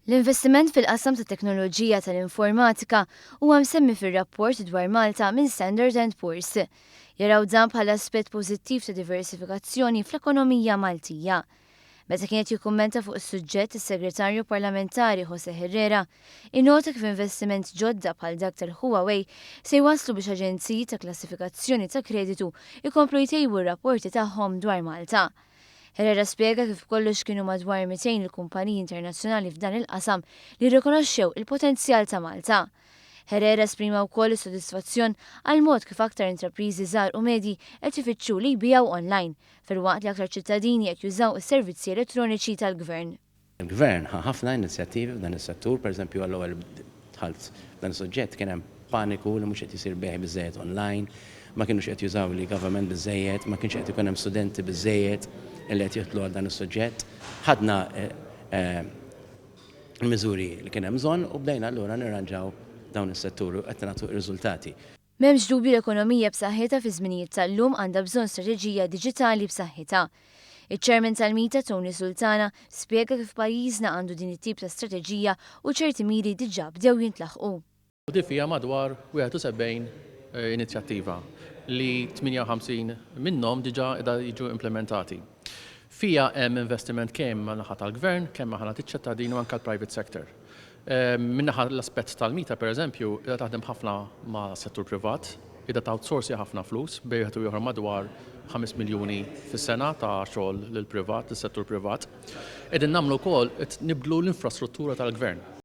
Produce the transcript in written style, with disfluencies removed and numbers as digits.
L-investiment fil-qasam tat-teknoloġija tal-informatika huwa msemmi fir-rapport dwar Malta minn Standard and Poor's. Jaraw dan bħala aspett pożittiv ta' diversifikazzjoni fl-ekonomija Maltija. Meta kien qed jikkummenta fuq is-suġġett is-Segretarju Parlamentari Jose Herrera innota kif investiment ġodda bħal dak tal-Huawei se jwasslu biex aġenziji ta' klassifikazzjoni ta' kreditu jkomplu jtejbu r-rapporti tagħhom dwar Malta. Herrera spjega kif b'kollox kienu madwar 200 il-kumpaniji internazzjonali f'dan il-qasam li rrikonoxxew il-potenzjal ta' Malta. Herrera esprima wkoll is-sodisfazzjon għal mod kif aktar intrapriżi żgħar u medji qed ifittxu li jbigħu online, filwaqt li aktar ċittadini qed jużaw is-servizzi elettroniċi tal-Gvern. Il-Gvern ħa ħafna inizjattivi f'dan is-settur, pereżempju għall-ewwel dħalt f'dan is-suġġett kien hemm paniku li mhux qed isir bejgħ biżżejjed online, ma kinux qed jużaw l-e-government biżżejjed, ma kienx qed ikun hemm studenti biżżejjed li qed jidħlu għal dan is-suġġett. Ħadna l-miżuri li kien hemm bżonn u bdejna allura nirranġaw dawn is-setturi u qed nagħtu r-riżultati. M'hemmx dubju l-ekonomija b'saħħitha fi żminijiet tal-lum għandha bżonn strateġija diġitali b'saħħitha. Iċ-Chairman tal-MITA Tony Sultana spjega kif pajjiżna għandu din it-tip ta' strateġija u ċerti miri diġà bdew jintlaħqu. U din fiha madwar 71 inizjattiva li 58 minnhom diġà qiegħda jiġu implimentati. Fiha hemm investiment kemm min-naħa tal-Gvern, kemm min-naħa taċ-ċittadin u anke l-private sector. Min-naħa l-aspett tal-MITA pereżempju, qiegħda taħdem ħafna ma' settur privat, qiegħda toutsourcja ħafna flus, bejn wieħed u ieħor madwar 5 miljuni fis-sena ta' xogħol lill-privat, lis-settur privat. Qegħdin nagħmlu wkoll qed nibdlu l-infrastruttura tal-Gvern.